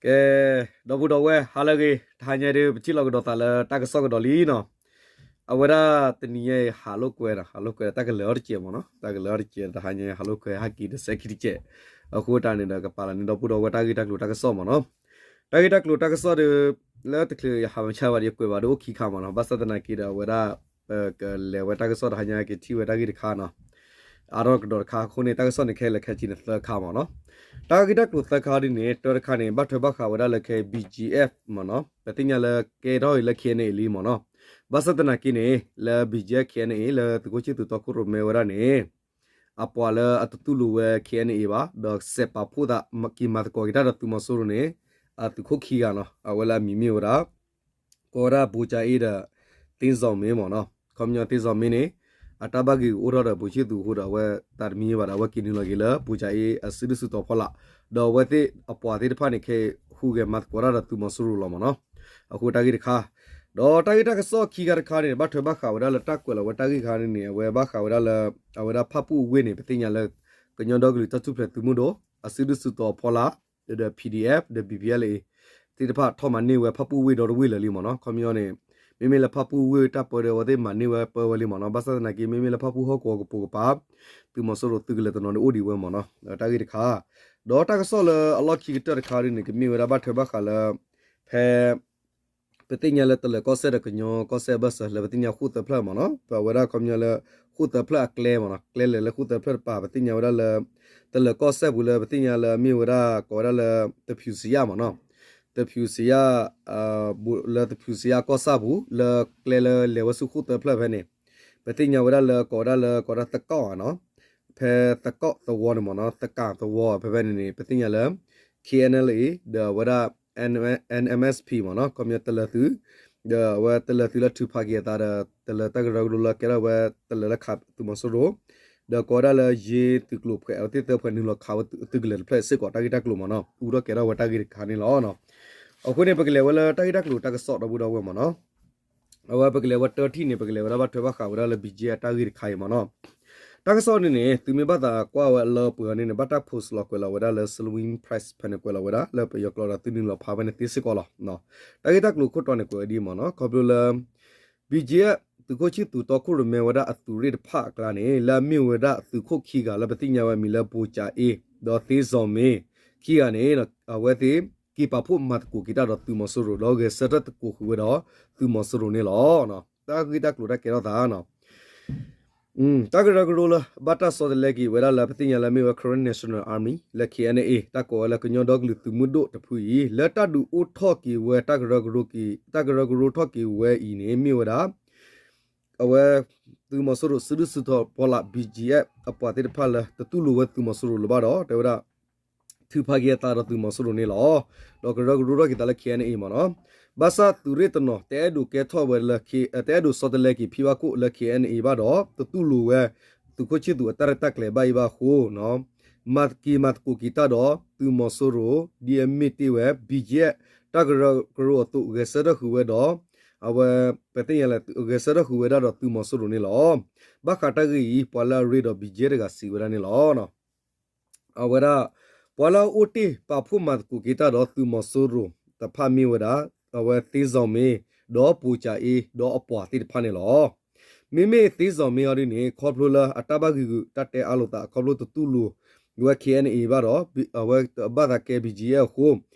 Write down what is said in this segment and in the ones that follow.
ကဲ, ဒီပုၢ်ဒီဝဲၢ် ဟါလၢအဂ့ၤ, တဟါညါဒုး ပထံၣ်လိာ်ကဒီးသးလၢတၢ်ကစီၣ်ကဒီးလံနီၤ. အဝဲဒၣ်တနံၤညါအံၤ ဟးလိာ်ကွဲနီၤ, ဟးလိာ်ကွဲ တၢ်ကလဲၤအီၤတစဲးမ့ၢ်နီၤ, တၢ်ကလဲၤအီၤတစဲး တဟါညါ ဟးလိာ်ကွဲ ဟဲက့ၤဒီးစဲးခံတစဲး, အဃိတၢ်န့ၣ်ဒီး ကပာ်လီၤန့ၢ်ဒီပုၢ်ဒီဝဲၢ် တၢ်ဂ့ၢ်တၢ်ကျိၤတၢ်ကစီၣ်မ့ၢ်နီၤ. တၢ်ဂ့ၢ်တၢ်ကျိၤတၢ်ကစီၣ်ဒီး လၢတချုးယဟးမဆါဘၣ်ဒီး ယကွဲးဘၣ်ဒီးအိၣ်ခံခါမ့ၢ်နီၤ, ဘၣ်ဆၣ်သနာ်က့ဒီး အဝဲဒၣ် ပကလဲၤဝဲတၢ်ကစီၣ်တဟါညါ ကထံၣ်ဝဲတၢ်ဂ့ၢ်တခါနီၤ, အါထီၣ်ကဒီးတခါအဃိန့ၣ် တၢ်ကစီၣ်န့ၣ် ခဲလၢာ်ခဲဆ့န့ၣ် သၢခါမ့ၢ်နီၤ. တၢ်ဂ့ၢ်တၢ်ကျိၤသၢခါဒ်န့ၣ် တၢ်တခါန့ၣ် ဘၣ်ထွဲဘၣ်ဃးဝဲဒၣ်လၢခဲအံၤ BGF မ့ၢ်နီၤ, ပသ့ၣ်ညါလၢကဲထီၣ်အံၤလၢ KNA လံမ့ၢ်နီၤ. ဘၣ်ဆၣ်သနာ်က့န့ၣ် လၢ BGF KNA လၢသုးခိၣ်ဆံၣ်သူးတီခိၣ်ရိၣ်မဲဝဲဒၣ်န့ၣ် အပှၤလၢအတတူၢ်လိာ်ဝဲ KNA ဘၣ် ဒီးစဲးပာ်ဖှိၣ်သး က့ၤမၤသကိးက့ၤတၢ်ဒီးသုးမီၤစိရိၤန့ၣ် အသုးခိၣ်ခံဂၤနီၤ, အဝဲလၢအမံၤမ့ၢ်ဝဲဒၣ် ကိးဝဲဒၣ် ဘိကၠၤအ့ဒီး သ့စီၤမ့မ့ၢ်နီၤ. ခီပညီသ့စီၤမ့န့ၣ် အတၢ်ဘၣ်ဂ့ၤကအိၣ်ထီၣ်ဒီးဘိဆံၣ်သူးအဃိဒီး အဝဲသးတမံဘၣ်ဒီး အဝဲက့ၤနုာ်လီၤက့ၤလၢ ဘိကၠၤအ့အစုဒုးစုတီၤဖီလာ်, ဒီးအဝဲသ့ၣ်အပှၤသ့ၣ်တဖၣ်န့ၣ် ခဲအံၤဟူးဂဲၤမၤသကိးတၢ်ဒီးသုးမီၤစိရိၤလီၤမ့ၢ်နီၤ. အဃိတၢ်ဂ့ၢ်တခါ, ဒီးတၢ်ဂ့ၢ်တၢ်ကစီၣ်ခံခါတခါန့ၣ် ဘၣ်ထွဲဘၣ်ဃးဝဲဒၣ်လၢတၢ်ကွဲးလီၤဝဲတၢ်ဂ့ၢ်တခါန့ၣ် အဝဲဘၣ်ဃးဝဲဒၣ်လၢ အဝဲဒၣ်ဖၣ်ပူၣ်ဝ့ၢ်န့ၣ် ပသ့ၣ်ညါလၢ ကညီဒီကလုာ်တၢ်ထူၣ်ဖျဲးသုးမုၢ်ဒိၣ် အစုဒုးစုတီၤဖီလာ် ဒီး PDF ဒီး BPLA သ့ၣ်တဖၣ်ထီၣ်မၤန့ၢ်ဝဲဖၣ်ပူၣ်ဝ့ၢ်ဒီတဝ့ၢ်လၢာ်လံမ့ၢ်နီၤ. ခီပညီန့ၣ် မ့မ့ၢ်လၢဖၣ်ပူၣ်ဝ့ၢ်တၢ်ပၢဒၢး အဝဲသ့ၣ်မၤန့ၢ်ဝဲပၢဝဲလံမ့ၢ်နီၤ. ဘၣ်ဆၣ်သနာ်က့ မ့မ့ၢ်လၢဖၣ်ပူၣ်ဟီၣ်ကဝီၤကပိာ်ကပၤ သုးမီၤစိရိၤသုးကလၢၤတနီၤန့ၣ်အိၣ်ဒံးဝဲမ့ၢ်နီၤ. တၢ်ဂ့ၢ်တခါ, ဒီးတၢ်ကစီၣ်လၢအလီၢ်ခံကတၢၢ်တခါဒ်န့ၣ် ကမ့ၢ်ဝဲဒၣ်ဘၣ်ထွဲဘၣ်ဃးလၢ ဖဲ ပသ့ၣ်ညါလၢတလၢၤကီၢ်စဲၣ်ဒီးကညီကီၢ်စဲၣ်အဘၢၣ်စၢၤလၢပသ့ၣ်ညါဃိၣ်သၢဖျၢၣ်မ့ၢ်နီၤ, ပဝဲဒၣ်ခီပညီလၢ ဃိၣ်သၢဖျၢၣ်အကျဲမ့ၢ်နီၤ, ကျဲလဲၤလၢဃိၣ်သၢဖျၢၣ်တပၤ ပသ့ၣ်ညါဝဲဒၣ်လၢ တလၢၤကီၢ်စဲၣ်ပူၤလၢပသ့ၣ်ညါလၢအမ့ၢ်ဝဲဒၣ် ကိးဝဲဒၣ်လၢ သဖၠူစံယါမ့ၢ်နီၤ, သဖၠူစံယါ လၢသဖၠူစံယါကီၢ်ဆၣ်ပူၤ လၢကျဲလၢလဲၤဝဲဆူဃိၣ်သၢဖျၢၣ်ဖဲန့ၣ် ပသ့ၣ်ညါဝဲဒၣ်လၢကိးဝဲဒၣ်လၢ ကိးဝဲဒၣ်သကိးဧါနီၤ, ဖဲသကိးသဝီန့ၣ်မ့ၢ်နီၤ, သကိးသဝီဖဲဖဲန့ၣ်န့ၣ် ပသ့ၣ်ညါလၢ KNLA ဒီးအဝဲဒၣ် NMSP မ့ၢ်နီၤ, ခီပညီတလၢၤသုး, ဒီးအဝဲတလၢၤသုးလၢထုးဖးက့ၤအသးဒီး တလၢၤတၢ်ကရၢကရိလၢကဲထီၣ်ဝဲ တလၢၤလၢခးသုးမီၤစိရိၤ, ဒီးကိးဝဲဒၣ်လၢယ့ၢ်သုးကျိၤဖှဲး အဝဲသ့ၣ်သၢဖှဲးနုာ်လီၤခးဝဲသုးကလၢၤတဖျၢၣ်စ့ၢ်ကီး တၢ်ဂ့ၢ်တၢ်ကျိၤမ့ၢ်နီၤ, အူထီၣ်ကဲထီၣ်ဝဲတၢ်ဂ့ၢ်တခါန့ၣ်လီၤ. အဃိန့ၣ် ပကလဲၤဝဲလၢတၢ်ဂ့ၢ်တၢ်ကျိၤတၢ်ကစီၣ်ဒီပုၢ်ဒီဝဲၢ်မ့ၢ်နီၤ. အဝဲပကလဲၤဝဲတၢထံၣ်န့ၣ် ပကလဲၤဝဲဒၣ်ဘၣ်ထွဲဘၣ်ဃးဝဲဒၣ်လၢ BGF တၢ်ဂ့ၢ်တခါအံၤမ့ၢ်နီၤ. တၢ်ကစီၣ်န့ၣ်န့ၣ် သုမ့ၢ်ဘၣ်သးကွၢ်ဝဲအလၢပှဲၤအီၤန့ၣ်န့ၣ် ဘၣ်တၢ် post လီၤကွဲးလီၤဝဲဒၣ်လၢ Salween Press ဖဲန့ၣ်ကွဲးလီၤဝဲဒၣ် လၢပယီၤကျိာ်ဒီးသုနုာ်လီၤဖးဖဲန့ၣ်သ့စ့ၢ်ကီးလီၤ. တၢ်ဂ့ၢ်တၢ်ကျိၤခိၣ်တီန့ၣ်ကွဲးဝဲဒ်အံၤမ့ၢ်နီၤ, ခီဖျိလၢ BGF သုးခိၣ်ဆံၣ်သူးတီခိၣ်ရိၣ်မဲဝဲဒၣ်အသုးရ့ၣ်တဖၣ်အကျါန့ၣ် လၢအမ့ၢ်ဝဲဒၣ်အသုးခိၣ်ခံဂၤလၢပသ့ၣ်ညါဝဲအမံၤလၢ ဘိကၠၤအ့ ဒီးသ့စီၤမ့ ခံဂၤန့ၣ် အဝဲသ့ၣ် က့ၤပာ်ဖှိၣ်မၤသကိးက့ၤတၢ်ဒီးသုးမီၤစိရိၤ ဒီးဂဲၤဆၢထၢၣ်သကိးဃုာ်ဝဲဒီးသုးမီၤစိရိၤန့ၣ်လီၤ. တၢ်ဂ့ၢ်တၢ်ကျိၤတၢ်ကဲထီၣ်သး တၢ်ကရၢကရိလၢဘၣ်တၢ်ဆီတလဲက့ၤဝဲဒၣ်လၢပသ့ၣ်ညါလၢအမ့ၢ်ဝဲ Karen National Army လၢ KNA တၢ်ကိးဝဲလၢကညီဒီကလုာ်သုးမုၢ်ဒိၣ်တဖုအံၤ လၢတၢ်ဒုးအိၣ်ထီၣ်က့ၤဝဲ တၢ်ကရၢကရိက့ၤ တၢ်ကရၢကရိထီၣ်က့ၤဝဲအံၤန့ၣ် မ့ၢ်ဝဲဒၣ် အဝဲ သုးမီၤစိရိၤစုဒုၣ်စုတီၤဖီလာ် BGF အပှၤသ့ၣ်တဖၣ်လၢတတူၢ်လိာ်ဝဲသုးမီၤစိရိၤလၢၤဘၣ်ဒီး တဲဝဲဒၣ် ထုးဖးက့ၤအသးဒီးသုးမီၤစိရိၤန့ၣ်လီၤ. ဒီးကရၢကရိထီၣ်က့ၤသးလၢ KNA မ့ၢ်နီၤ. ဘၣ်ဆၣ်သုးရ့ၣ်တနီၤ တအဲၣ်ဒိးကဲထီၣ်ဝဲလၢ တအဲၣ်ဒိးဆီတလဲက့ၤဖံဘၣ်ခိၣ်လၢ KNA ဘၣ်ဒီး တတူၢ်လိာ်ဝဲ သုးခိၣ်ဆံၣ်သူးအတၢ်ရဲၣ်တၢ်ကျဲၤဘၣ်အံၤဘၣ်အဃိ မၤက့ၤမၤသကိးက့ၤတၢ်ဒီးသုးမီၤစိရိၤ ဒ်အမ့ၢ်တ့ၢ်ဝဲ BGF တၢ်ကရၢကရိအသိး ဂဲၤဆၢထၢၣ်ဃုာ်ဝဲဒီး အဝဲ ပသ့ၣ်ညါလၢ ဂဲၤဆၢထၢၣ်ဃုာ်ဝဲဒၣ်ဒီးသုးမီၤစိရိၤန့ၣ်လီၤ. ဘၣ်ဃးတၢ်ဂ့ၢ်အံၤ ပှၤလၢအရ့ဒီး BGF တဂၤစံးဝဲဒၣ်န့ၣ်လီၤ. အဝဲဒၣ် ပှၤလၢအအိၣ်တ့ၢ်ပာ်ဖှိၣ်မၤသကိးက့ၤတၢ်ဒီးသုးမီၤစိရိၤတဖၣ်မ့ၢ်ဝဲဒၣ် အဝဲသ့စီၤမ့ ဒီးဘိကၠၤအ့ ဒီးအပှၤသ့ၣ်တဖၣ်န့ၣ်လီၤ. မ့မ့ၢ်သ့စီၤမ့အီၤဒ်န့ၣ် ခီဖျိလၢအတၢ်ဘၣ်ဂံာ်ဂူာ်တၢ်တဲအါလိာ်သး ခီဖျိတတူၢ်လိာ်ဝဲ KNA ဘၣ်ဒီး အဝဲဘၣ်သးကဲ BGF အဃိ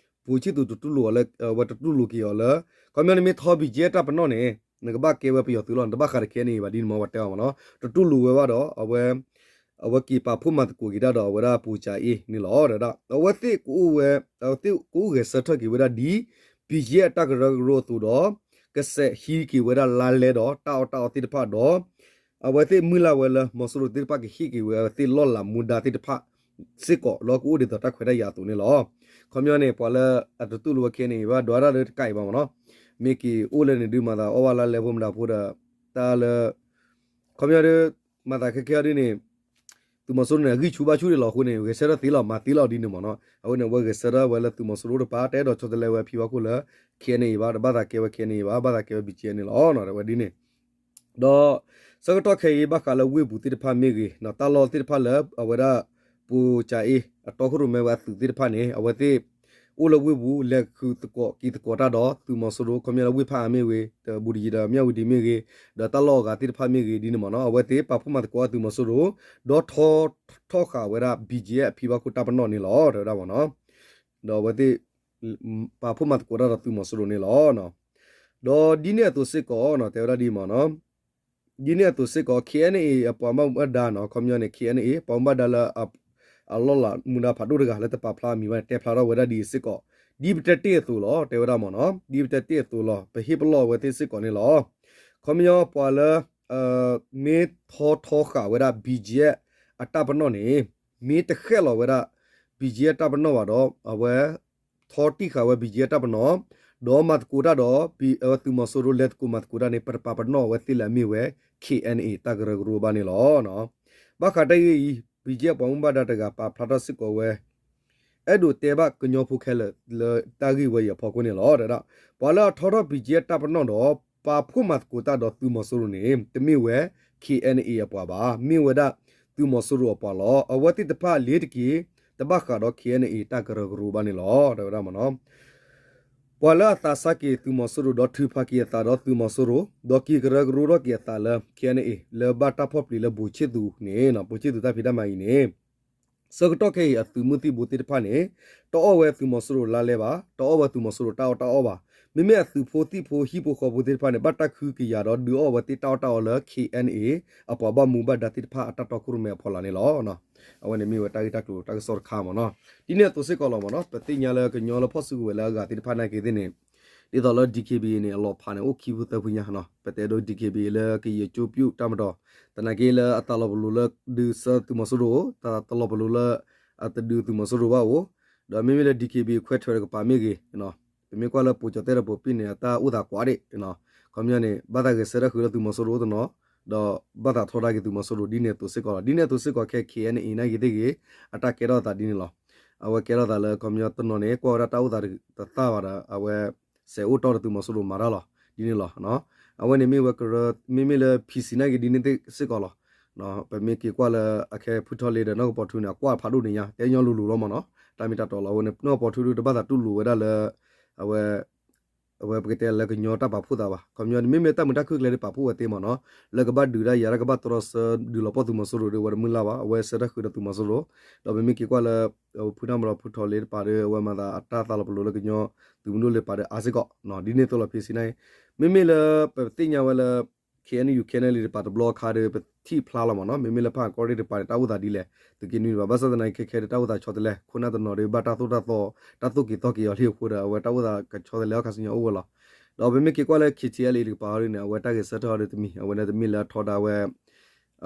ဘိဆံၣ်သူးတတူၢ်လိာ်အီၤလၢ အဝဲတတူၢ်လိာ်က့ၤအီၤလၢ ခီပညီနမ့ၢ်ထီ BGF တၢ်ပနီၣ်န့ၣ် နကဘၣ်ကဲဝဲပယီၤသုးလီၤ နတဘၣ်ဃးဒီး KNA ဘၣ်ဒ်န့ၣ်မ့ၢ်ပှၤတဲအီၤမ့ၢ်နီၤ တတူၢ်လိာ်ဝဲဘၣ်ဒီး အဝဲ အဝဲက့ၤပာ်ဖှိၣ်မၤသကိးက့ၤတၢ်ဒီးအဝဲဒၣ်ဘိကၠၤအ့န့ၣ်လီၤ. ဒီးအဝဲသ့ၣ်ကအိၣ်ဝဲ အဝဲသ့ၣ်ကအိၣ်ဂဲၤဆၢထၢၣ်က့ၤဝဲဒၣ်ဒ် BGF အတၢ်ကရၢကရိအသိးဒီး ကစဲးဟံးက့ၤဝဲဒၣ်လါလဲဒီးတၢ်အီၣ်တၢ်အီသ့ၣ်တဖၣ်ဒီး အဝဲသ့ၣ်မုၢ်လၢ်ဝဲလၢမီၤစိရိၤသ့ၣ်တဖၣ်ကဟ့ၣ်က့ၤဝဲအဝဲသ့ၣ်လီၢ်လၤမူဒါသ့ၣ်တဖၣ်စ့ၢ်ကီးလၢကအိၣ်ဒ်သိးတၢ်ခွဲးတၢ်ယာ်အသိးန့ၣ်လီၤ. ခီပညီန့ၣ် ပှၤလၢအတတူၢ်လိာ်ဝဲ KNA ဘၣ်ဒွးတၢ်လၢတကးအံၤဘၣ်မ့ၢ်နီၤ မ့ၢ်က့ၤအိၣ်လၢန့ၣ်ဒုးမၤသးအီၣ်ဘၣ်လါလဲဖိမတၤဖိဒီး တၢ်လၢ ခီပညီဒုး မၤသးခဲခဲအီၤဒ်န့ၣ် သုးမီၤစိရိၤန့ၣ် အဂံၢ်ဆူၣ်ဘါဆူၣ်ဒံးလီၤအဃိန့ၣ် ဂဲၤဆၢထၢၣ်သ့လီၤ မၤသ့လီၤဒ်န့ၣ်မ့ၢ်နီၤ အဃိန့ၣ် အဝဲဂဲၤဆၢထၢၣ်ဝဲလၢသုးမီၤစိရိၤတပၤ တအဲၣ်ဒိးဆီတလဲဝဲဖံဘၣ်ခိၣ်လၢ KNA ဘၣ် တဘၣ်သးကဲဝဲ KNA ဘၣ် ဘၣ်သးကဲဝဲ BGF န့ၣ်လီၤ ဝဲဒ်န့ၣ် ဒီး ဆၢကတီၢ်ခဲအံၤ ဘၣ်ဃးလၢဝ့ၢ်ပူၤသ့ၣ်တဖၣ်မ့ၢ်ဂ့ၤ တၢ်လီၢ်သ့ၣ်တဖၣ်လၢအဝဲဒၣ် ပူၤကၠၤအ့ အတီခိၣ်ရိၣ်မဲဝဲအသုးသ့ၣ်တဖၣ်န့ၣ် အဝဲသ့ၣ် အိၣ်လၢဝ့ၢ်ပူၤ လဲၤဃုသကိးက့ၤသကိးတၢ်ဒီးသုးမီၤစိရိၤ ခီပညီလၢဝ့ၢ်ဖးအါမ့ၢ်ဂ့ၤ, ဘူးတယံၤဒီးမၠၣ်ဝတံၤမ့ၢ်ဂ့ၤ, ဒီးတၢ်လီၢ်အဂၤသ့ၣ်တဖၣ်မ့ၢ်ဂ့ၤ ဒ်န့ၣ်မ့ၢ်နီၤ အဝဲသ့ၣ်ပာ်ဖှိၣ်မၤသကိးအသုးမီၤစိရိၤ ဒီးထီထီၣ်ဃာ်ဝဲဒၣ် ဘံၣ်ကၠံအ့ အဖံဘၣ်ခိၣ်တၢ်ပနီၣ်န့ၣ်လီၤ တဲဝဲဒၣ်မ့ၢ်နီၤ. ဒီးအဝဲသ့ၣ် ပာ်ဖှိၣ်မၤသကိးတၢ်ဒီးသုးမီၤစိရိၤန့ၣ်လီၤ. ဒီးဒ်န့ၣ်အသိးစ့ၢ်ကီးနီၤ တဲဝဲဒၣ်ဒ်မ့ၢ်နီၤ ဒ်န့ၣ်အသိးစ့ၢ်ကီး KNA အပှၤဘၣ်မူဘၣ်ဒါနီၤ ခီပညီန့ၣ် KNA ပှၤဘၣ်မူဘၣ်ဒါလၢ အလီၢ်လၤမူဒါဖးဒိၣ်တဂၤလၢတပာ်ဖျါအမံၤဘၣ်န့ၣ် တဲဖျါထီၣ်ဝဲဒၣ်ဒ်အံၤစ့ၢ်ကီး ဒ်ပတဲတ့ၢ်အသိးလီၤ တဲဝဲဒၣ်မ့ၢ်နီၤ ဒ်ပတဲတ့ၢ်အသိးလီၤ ပဟ့ၣ်ပလီၢ်အဝဲသ့ၣ်စ့ၢ်ကီးန့ၣ်လီၤ. ခီပညီပှၤလၢ မ့ၢ်ထီထီဃာ်ဝဲဒၣ် ဘံၣ်ကၠံအ့ အတၢ်ပနီၣ်န့ၣ် မ့ၢ်တဃဲၣ်လီၤဝဲဒၣ် ဘံၣ်ကၠံအ့ အတၢ်ပနီၣ်ဘၣ်ဒီး အဝဲ ထီတံၢ်ဃာ်ဝဲ ဘံၣ်ကၠံအ့ အတၢ်ပနီၣ် ဒီးမၤသကိးတၢ်ဒီး သုးမီၤစိရိၤ လဲၤသကိးမၤသကိးတၢ်န့ၣ် ပတပာ်ပနီၣ်အဝဲသ့ၣ်လၢအမ့ၢ်ဝဲ KNA တၢ်ကရၢကရိဘၣ်န့ၣ်လီၤ. ဘၣ်ဃးတၢ်ဂ့ၢ်အံၤ ဘံၣ်ကၠံအ့ အပှၤမူဘၣ်ဒါတဂၤပာ်ဖျါထီၣ်စ့ၢ်ကီးဝဲ အဲၣ်ဒိးတဲဘၣ်ကညီဖိခဲလၢာ်လၢတၢ်ဂ့ၢ်ဝဲအံၤအဖီခိၣ်န့ၣ်လီၤ. ဒီး ပှၤလၢအထီထီၣ် ဘံၣ်ကၠံအ့ အတၢ်ပနီၣ်ဒီး ပာ်ဖှိၣ်မၤသကိးတၢ်ဒီးသုးမီၤစိရိၤန့ၣ် တမ့ၢ်ဝဲ KNA အပှၤဘၣ် မ့ၢ်ဝဲဒၣ်သုးမီၤစိရိၤအပှၤလီၤ. အဝဲသ့ၣ်တဖၣ်လ့ၤတက့ၤ တဘၣ်ဃးဒီး KNA တၢ်ကရၢကရိဘၣ်န့ၣ်လီၤ တဲဝဲဒၣ်မ့ၢ်နီၤ. ပှၤလၢအသးစၢ်က့ၤသုးမီၤစိရိၤဒီးထုးဖးက့ၤအသးဒီးသုးမီၤစိရိၤ ဒီးက့ၤကရၢကရိထီၣ်က့ၤအသးလၢ KNA လၢဘၣ်တၢ်ဖီၣ်ပျံၤလၢဘိၣ်ဆ့သူးန့ၣ် ဘိၣ်ဆ့သူးတၢ်ဖံးတၢ်မၤအံၤန့ၣ် ဆၢကတီၢ်ခဲအံၤအသုးမုၢ်သံၣ်ဘိသ့ၣ်တဖၣ်န့ၣ် တအီၣ်ဝဲသုးမီၤစိရိၤလါလဲဘၣ်, တအီၣ်ဝဲသုးမီၤစိရိၤတၢ်အီၣ်တၢ်အီဘၣ်. မ့မ့ၢ်အသုးဖိသံၣ်ဖိဟံၣ်ဖိဃီဖိသ့ၣ်တဖၣ်န့ၣ် ဘၣ်တၢ်ခုကယာ်ဒီးဒုးအီၣ်ဝဲသ့ၣ်တၢ်အီၣ်တၢ်အီလၢ KNA အပှၤဘၣ်မူဘၣ်ဒါသ့ၣ်တဖၣ်အတၢ်တီခိၣ်ရိၣ်မဲအဖီလာ်န့ၣ်လီၤ. အဝဲန့ၣ်မ့ၢ်ဝဲတၢ်ဂ့ၢ်တၢ်ကျိၤတၢ်ကစီၣ်တခါမ့ၢ်နီၤ. ဒ်န့ၣ်အသိးစ့ၢ်ကီးလီၤမ့ၢ်နီၤ. ပသ့ၣ်ညါလၢကညီလၢဖီၣ်စုကဝဲၤလၢအဂၤသ့ၣ်တဖၣ်နာ်က့သ့ၣ်န့ၣ် ဒ်သိးလၢ DKBA န့ၣ် အလီၤဖးန့ၣ် အိၣ်ခံဖုသၢဖုညါနီၤ. ပတဲဒိ DKBA လၢကယဲၢ်ကၠိပျူၣ်တၢ်မတီၤ သနာ်က့လၢအတၢ်လီၤပလိာ်လၢဒုးဆၢသုးမီၤစိရိၤ, တၢ်လီၤပလိာ်လၢအတဒုးသုးမီၤစိရိၤဘၣ်အိၣ်, ဒီးမ့မ့ၢ်လၢ DKBA ခွဲးထွဲးတကပၤမ့ၢ်ဂ့ၤ, ပမ့ၢ်ကွၢ်လၢပိာ်ကၠီၤတဲဒီးပိာ်ပံၣ်န့ၣ် အတၢ်အိၣ်သးကွၢ်ဒံး, ခီပညီန့ၣ် ဘၣ်သးဂဲၤဆၢထၢၣ်ဃုာ်လၢသုးမီၤစိရိၤတနီၤ, ဒီးဘၣ်သးထီဒါက့ၤသုးမီၤစိရိၤဒ်န့ၣ်အသိးစ့ၢ်ကီးလီၤ. ဒ်န့ၣ်အသိးစ့ၢ်ကီးခဲ KNA နာ်က့သ့ၣ်ဂ့ၤ, အတၢ်ကဲထီၣ်သးဒ်န့ၣ်လီၤ. အဝဲကဲထီၣ်သးလၢခီပညီတနီၤန့ၣ် ကွၢ်ဝဲဒၣ်တၢ်အိၣ်သးတသၣ်ဘၣ်ဒီး အဝဲ စဲးအိၣ်တီၢ်ဒီးသုးမီၤစိရိၤမၤတၢ်လီၤ. ဒ်န့ၣ်လီၤ. အဝဲန့ၣ်မ့ၢ်ဝဲကရၢ, မ့မ့ၢ်လၢ PC နာ်က့ဒ်န့ၣ်သ့ၣ်စ့ၢ်ကီးလီၤ. ပမ့ၢ်က့ၤကွၢ်လၢအခဲဖုထီၣ်လ့ဒီးနီၢ်ကပီၤထူန့ၣ် အကွၢ်ဖးဒိၣ်န့ၣ်ညါ တဲညီလိၤလိၤလီၤမ့ၢ်နီၤ. တၢ်မ့ၢ်တၢ်တီလီၤ. အဝဲန့ၣ်နီၢ်ကပီၤထူဒုးတဘၣ်သးတူၢ်လိာ်ဝဲဒၣ်လၢ အဝဲ အဝဲပကတဲလၢကညီတၢ်ပာ်ဖှိၣ်သးဘၣ်. ခီပညီန့ၣ် မ့မ့ၢ်တၢ်မုာ်တၢ်ခုၣ်ကျဲဒုးပာ်ဖှိၣ်ဝဲသ့မ့ၢ်နီၤ, လၢကဘၣ်ဒုးဒၣ်ယၤ တၢ်ကဘၣ်တြီဆၢဒုးလီၤပှီၢ်သုးမီၤစိရိၤဒီးဝဲတမုၢ်လၢ်ဘၣ်, အဝဲဆၢထၢၣ်ဃုာ်ဒီးသုးမီၤစိရိၤ, ဒီးပမ့ၢ်က့ၤကွၢ်လၢ ဖုထီၣ်လ့တပၤဒီး အဝဲမၤသးအတၢ်သးလီၤပလိာ်လၢကညီသုးမုၢ်ဒိၣ်လ့တပၤဒီးအါစ့ၢ်ကီး, ဒ်န့ၣ်အသိးလီၤ PC နာ်က့, မ့မ့ၢ်လၢပသ့ၣ်ညါဝဲလၢ KNU KNLA တပၤတဘျီအခါဒီး ပထံၣ်ဖျါလီၤမ့ၢ်နီၤ, မ့မ့ၢ်လၢဖးကီၢ်ရ့ၣ်တပၤန့ၣ် တၢ်အိၣ်သးဒ်လဲၣ်, သုးက့နွံတပၤ, ဘၣ်ဆၣ်သနာ်က့ခဲခဲဒီးတၢ်အိၣ်သးဆီတလဲ, ခိၣ်နၢ်တနီၤဒီးဘၣ်တၢ်သိၣ်တၢ်သီ, တၢ်သိၣ်က့ၤသီက့ၤအီၤလံအဃိဒီး အဝဲတၢ်အိၣ်သးကဆီတလဲအီၤခါဆူညါအိၣ်ဝဲလီၤ. ဒီးပမ့ၢ်က့ၤကွၢ်လၢ KTLA တကပၤဟီဒ်န့ၣ် အဝဲတၢ်ဂဲၤဆၢထၢၣ်ဟီဒ်တမံၤ, အဝဲန့ၣ်တမ့ၢ်လၢအထီဒါဝဲ,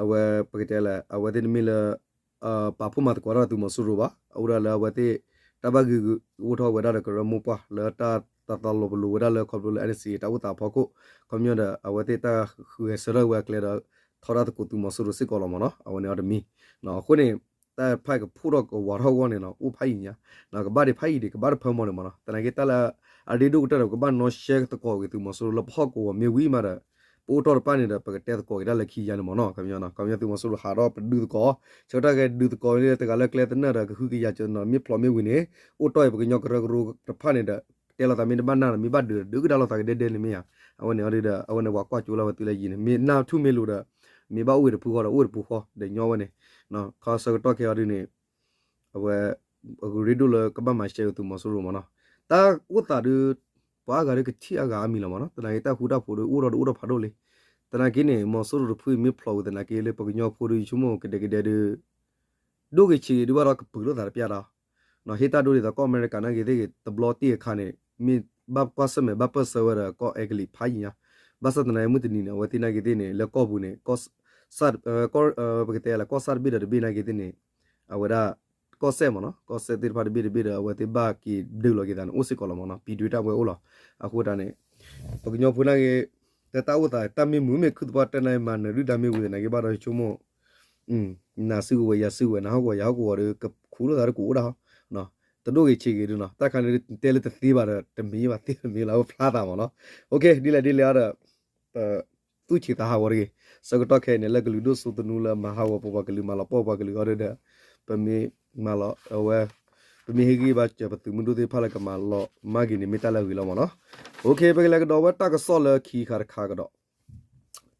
အဝဲပကတဲလဲၣ်, အဝဲသ့ၣ်တမ့ၢ်လၢ ပာ်ဖှိၣ်မၤသကိးတၢ်ဒီးသုးမီၤစိရိၤဘၣ်, အိၣ်ဒၣ်လၢအဝဲသ့ၣ် တၢ်ဘၣ်ဂ့ၤဂ့ၤအိၣ်ထီၣ်ဝဲဒၣ်ဒီးကရၢမိၢ်ပှၢ်လၢတၢ်သးလီၤပလိာ်ဝဲဒၣ်လၢခီဖျိလၢ NCA တၢ်အိၣ်သးအဖီခိၣ်, ခီပညီဒီး အဝဲသ့ၣ်တၢ်ဂဲၤဆၢထၢၣ်ဝဲအကျဲဒီး ထီဒါသကိးသုးမီၤစိရိၤစ့ၢ်ကီးလီၤမ့ၢ်နီၤ, အဝဲန့ၣ်အီၤတမံၤ, အဃိန့ၣ် တၢ်ဖးကဖှိၣ်ထီၣ်ကဝးထီၣ်အဂီၢ်န့ၣ်နီၤ အိၣ်ဖးယံၤညါ, ကဘၣ်ဒံးဖးယံၤဒံး ကဘၣ်တဖၢမီၢ်န့ၣ်မ့ၢ်နီၤ, သနာ်က့တၢ်လၢ အရ့ဒိၣ်ကတၢၢ်ဒီး ပကဘၣ်နီၣ်ရှဲသကိးက့ၤသုးမီၤစိရိၤလၢပဟီၣ်ကဝီၤမ့ၢ်ဝံၤမးဒီး ပအိၣ်တီၢ်တဖၣ်န့ၣ်ဒီး ပကတဲသကိးက့ၤတၢ်လၢခံယါန့ၣ်မ့ၢ်နီၤ, ခီပညီနီၤ, ခီပညီသုးမီၤစိရိၤဟးထီၣ်ပဒုးသကိး, ဆၢကတီၢ်ခဲဒုးသကိးန့ၣ် တဂၤလၢကျဲသနၢၣ်ဒီး ကဟုကယာ်စၢၤနီၤ မ့ၢ်ဖျိးမ့ၢ်ဝံၤန့ၣ် အိၣ်တီၢ်အံၤပကညီကရၢကရိတဖၣ်န့ၣ်ဒီး တဲလိာ်သးမ့ၢ်တဘၣ်နၢ်ဒီး မ့ၢ်ဘၣ်ဒုးဒီး ဒုးကဒါလိာ်သးကဒဲဒဲန့ၣ်မ့ၢ်ဧါ, အဝဲန့ၣ်အီၤဒီး အဝဲန့ၣ်ပှၤကွၢ်ကၠိလၢအဝဲသ့ၣ်လၢယံၤန့ၣ် မ့ၢ်နၢ်ထူၣ်မ့ၢ်လိာ်ဒီး မ့ၢ်ဘၣ်အိၣ်ဂ့ၤတပူၤဃီဒီး အိၣ်တပူၤဃီဒီးညီဝဲန့ၣ်, ခီဆၢကတီၢ်ခဲအီၤဒ်န့ၣ် အဝဲ အဂ့ၤရ့ဒိၣ်လၢကဘၣ်မၤရှဲဝဲသုးမီၤစိရိၤမ့ၢ်နီၤ, တၢ်အိၣ်သးဒီး ပှၤအါဂၤဒီးကထံၣ်အါဂၤအါမံၤလီၤမ့ၢ်နီၤ, သနာ်က့တၢ်ဃူတၢ်ဖိးဒီးအိၣ်ထီၣ်ဒီးအိၣ်ထီၣ်ဖးဒိၣ်လံ, သနာ်က့န့ၣ် မီၤစိရိၤတဖုအံၤမ့ၢ်ဖျိးဝံၤသနာ်က့လၢပကညီဖိဒီး ယဆိကမိၣ်ကဒဲကဒဲဒီး ဒိၣ်ဂ့ၤဆံးဂ့ၤဒုးဘၣ်ဒီးကပုာ်လိာ်သးတပျၢ်ဒီး ဟ့ၣ်တၢ်ဒိဒ်သိးကီၢ်အမဲရကၤနာ်က့သ့ၣ်ဂ့ၤ တဘျီတ့ၢ်အခါန့ၣ် မ့ၢ်ဘၣ်ကွၢ်ဆၢၣ်မဲာ်ဘၣ်ပၢၢ်ဆၢဝဲဒီးကီၢ်အဲကလံးဖးယံၤညါ, ဘၣ်ဆၣ်သနာ်က့မုၢ်တနံၤန့ၣ် အဝဲသ့ၣ်နာ်က့သ့ၣ်န့ၣ် လၢကီၢ်ပူၤန့ၣ် ပကတဲလၢကီၢ်စဲၣ်တဘ့ၣ်ဒီးတဘ့ၣ်နာ်က့သ့ၣ်န့ၣ် အဝဲဒၣ် ကီၢ်စဲၣ်မ့ၢ်နီၤ ကီၢ်စဲၣ်သ့ၣ်တဖၣ်တဘ့ၣ်တဘ့ၣ်ဒီး အဝဲသ့ၣ်ဘၣ်က့ၤဒုးလိာ်က့ၤသးန့ၣ် အိၣ်စ့ၢ်ကီးလီၤမ့ၢ်နီၤ, ပံၤဒွဲတၢ်ဝဲအိၣ်လီၤ, အဃိတၢ်န့ၣ် ပကညီဖိနာ်က့ တၢ်အိၣ်သးတၢ်မ့ၢ်မုာ်မ့ၢ်ခုၣ်သပှၢ်တၢ်နာ်က့မၤနၢၤဒုၣ်ဒါမ့ၢ်ဝံၤသနာ်က့ဘၣ်ဒီးဆိကမိၣ် နၤစုကဝဲၤယၤစုကဝဲၤ နၤဟီၣ်ကဝီၤယၤဟီၣ်ကဝီၤဒီး ကခူၣ်လိာ်သးဒီးကအိၣ်ဒၣ်ဟီ, တဒိၣ်ဂ့ၤဆံးဂ့ၤဒုးနီၤ, တၢ်ခါန့ၣ်တဲလၢတသ့ဘၣ်ဒီး တမ့ၢ်ဘၣ်သ့တမ့ၢ်လၢအဝဲဖျါသးမ့ၢ်နီၤ, ဒ်လဲၣ်ဒ်လဲၣ်ဒီး သူၣ်ဆံးသးဟးဂီၤတဂ့ၤ, ဆၢကတီၢ်ခဲအံၤန့ၣ် လၢကလုာ်ဒိၣ်စိသနူလၢမၤဟးဂီၤပပှၤကလုာ်မၤလီၤပှီၢ်ပှၤကလုာ်အီၤဒီး ပမ့ၢ်မၤလီၤအဝဲ ပ မ့ၢ်ဟ့ၣ်ဂံၢ်ဘါစၢၤပသုးမုၢ်ဒိၣ်သ့ၣ်တဖၣ်လၢကမၤလီၤမၢ်က့ၤန့ၣ် မ့ၢ်တၢ်လၢအဂ့ၤလီၤမ့ၢ်နီၤ. ပကလဲၤကဒီးဝဲတၢ်ကစီၣ်လၢခံခါတခါကဒီး,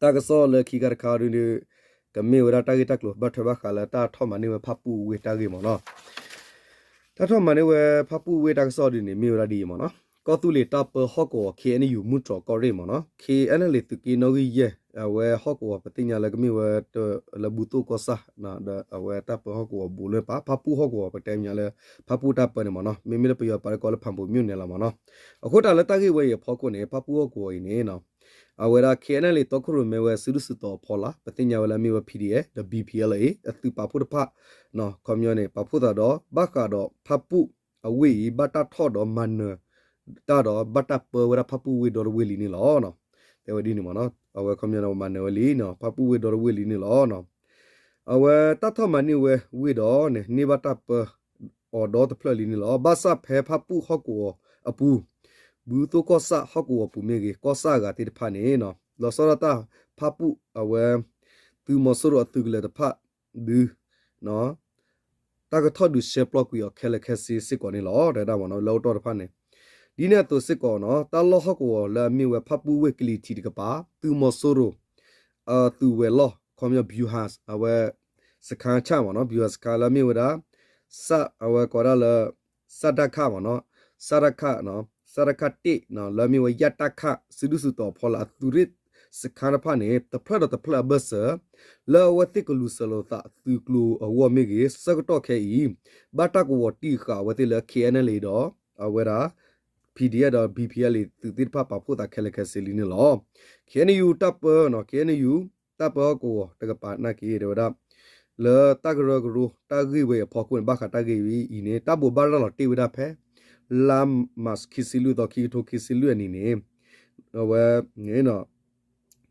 တၢ်ကစီၣ်လၢခံခါတခါဒုး ကမ့ၢ်ဝဲဒၣ်တၢ်ဂ့ၢ်တၢ်ကျိၤဘၣ်ထွဲဘၣ်ဃးလၢတၢ်ထီၣ်မၤန့ၢ်ဝဲဖၣ်ပူၣ်ဝ့ၢ်တၢ်ဂ့ၢ်မ့ၢ်နီၤ. တၢ်ထီၣ်မၤန့ၢ်ဝဲဖၣ်ပူၣ်ဝ့ၢ်တၢ်ကစီၣ်ဒုးန့ၣ် မ့ၢ်ဝဲဒၣ်ဒ်အံၤမ့ၢ်နီၤ. ကီၢ်သူလ့ၤတၢ်ပၢဟီၣ်ကဝီၤ ခ့ၣ်အဲၣ်ယူၣ် မုၢ်တြီၤကီၢ်ရ့ၣ်မ့ၢ်နီၤ, ခ့ၣ်အဲၣ်ယူၣ် သုးက့နီၣ်ဂံၢ်ယဲၢ် အဝဲဟီၣ်ကဝီၤပသ့ၣ်ညါလၢကမ့ၢ်ဝဲ လၢဘူသိၣ်ကီၢ်ဆၣ် ဒီးအဝဲတၢ်ပၢဟီၣ်ကဝီၤဘူးလၢပာ် ဖၣ်ပူၣ်ဟီၣ်ကဝီၤ ပတဲမ့ၢ်လၢ ဖၣ်ပူၣ်တၢ်ပၢန့ၣ်မ့ၢ်နီၤ, မ့မ့ၢ်လၢပယီၤပာ်လၢကီးလၢဖၣ်ပူၤမ့ၢ်န့ၣ်လီၤမ့ၢ်နီၤ. အဃိတၢ်လၢတၢ်ဂ့ၢ်ဝဲအံၤအဖီခိၣ်န့ၣ် ဖၣ်ပူၣ်ဟီၣ်ကဝီၤအံၤန့ၣ် အဝဲဒၣ် ခ့ၣ်အဲၣ်ယူၣ် တီခိၣ်ရိၣ်မဲဝဲစုဒုၣ်စုတီၤအဖီလာ် ပသ့ၣ်ညါဝဲလၢအမ့ၢ်ဝဲ PDF ဒီး BPLA အသုးပာ်ဖှိၣ်တဖၣ် ခီပညီန့ၣ် ပာ်ဖှိၣ်သးဒီး ဘၣ်ဃးဒီးဖၣ်ပူၣ်အဝ့ၢ်အံၤ ဘၣ်တၢ်ထီၣ်ဒီးမၤနၢၤတၢ်ဒီး ဘၣ်တၢ်ပၢဝဲဒၣ်ဖၣ်ပူၣ်ဝ့ၢ်ဒီတဝ့ၢ်လံန့ၣ်လီၤ. တဲဝဲဒ်န့ၣ်မ့ၢ်နီၤ, အဝဲခီပညီန့ၣ် မၤနၢၤဝဲလံ ဖၣ်ပူၣ်ဝ့ၢ်ဒီတဝ့ၢ်လံန့ၣ်လီၤ. အဝဲတၢ်ထီၣ်မၤန့ၢ်ဝဲဝ့ၢ်ဒီးန့ၣ် န့ၢ်ဘၣ်တၢ်ပၢအီၤဒီတဖျၢၣ်လံန့ၣ်လီၤ. ဘၣ်ဆၣ်ဖဲဖၣ်ပူၣ်ဟီၣ်ကဝီၤအပူၤ ဘူသိၣ်ကီၢ်ဆၣ်ဟီၣ်ကဝီၤပူၤမ့ၢ်ဂ့ၤ ကီၢ်ဆၣ်အဂၤသ့ၣ်တဖၣ်န့ၣ် လီၤဆီဒၣ်တၢ်ဖၣ်ပူၣ်အဝဲ သုးမီၤစိရိၤအသုးကလၢၤတဖၣ်ဒုး တၢ်ကထီၣ်ဒုးဆဲးပျီကွံာ်အီၤခဲလၢာ်ခဲဆ့စ့ၢ်ကီးန့ၣ်လီၤ တဲဝဲဒၣ်မ့ၢ်နီၤ လၢအအိၣ်တီၢ်တဖၣ်န့ၣ်. ဒ်န့ၣ်အသိးစ့ၢ်ကီးနီၤ တၢ်လီၢ်ဟီၣ်ကဝီၤလၢအမ့ၢ်ဝဲဖၣ်ပူၣ်ဝ့ၢ်ကလံၤထံးတကပၤ သုးမီၤစိရိၤ သုးဝဲၤလီၢ် ခီပညီ ဗျူဟာ အဝဲ စခန်းချ မ့ၢ်နီၤ ဗျူဟာ စခန်း လၢအမ့ၢ်ဝဲဒၣ် အဝဲကိးဒၣ်လၢ စတခ မ့ၢ်နီၤ စတခ စတခ တ့ၣ် လၢအမ့ၢ်ဝဲ ယတခ စုဒုၣ်စုတီၤအဖီလာ်အသုးရ့ၣ်စခန်းတဖၣ်န့ၣ် တဖျၢၣ်ဒီးတဖျၢၣ်အဘၢၣ်စၢၤ လၢအဝဲသ့ၣ်ကလူၤစၢၤလိာ်သးသုးကျိၤအဂီၢ်မ့ၢ်ဂ့ၤ ဆၢကတီၢ်ခဲအံၤ ဘၣ်တၢ်ကဝီၤတံၢ်ဃာ်အဝဲသ့ၣ်လၢ ခ့ၣ်အဲၣ်ယူၣ် ဒီး အဝဲဒၣ် PDF ဒီး BPLA သုးသ့ၣ်တဖၣ်ပာ်ဖှိၣ်သးခဲလၢာ်ခဲဆ့လံန့ၣ်လီၤ. ခ့ၣ်အဲၣ်ယူၣ် တၢ်ပၢနီၤ ခ့ၣ်အဲၣ်ယူၣ် တၢ်ပၢဟီၣ်ကဝီၤတကပၤနာ်က့ တဲဝဲဒၣ် လၢတၢ်ကရၢကရိတၢ်ဂ့ၢ်ဝဲအံၤအဖီခိၣ်န့ၣ် ဘၣ်ဃးတၢ်ဂ့ၢ်ဝဲအံၤန့ၣ် တၢ်ဘိးဘၣ်ရၤလီၤတ့ၢ်ဝဲဒၣ်ဖဲ လါမး ခံဆံလွံၢ်သီ ခံကထိခံဆံလွံၢ်အနံၤန့ၣ် အဝဲ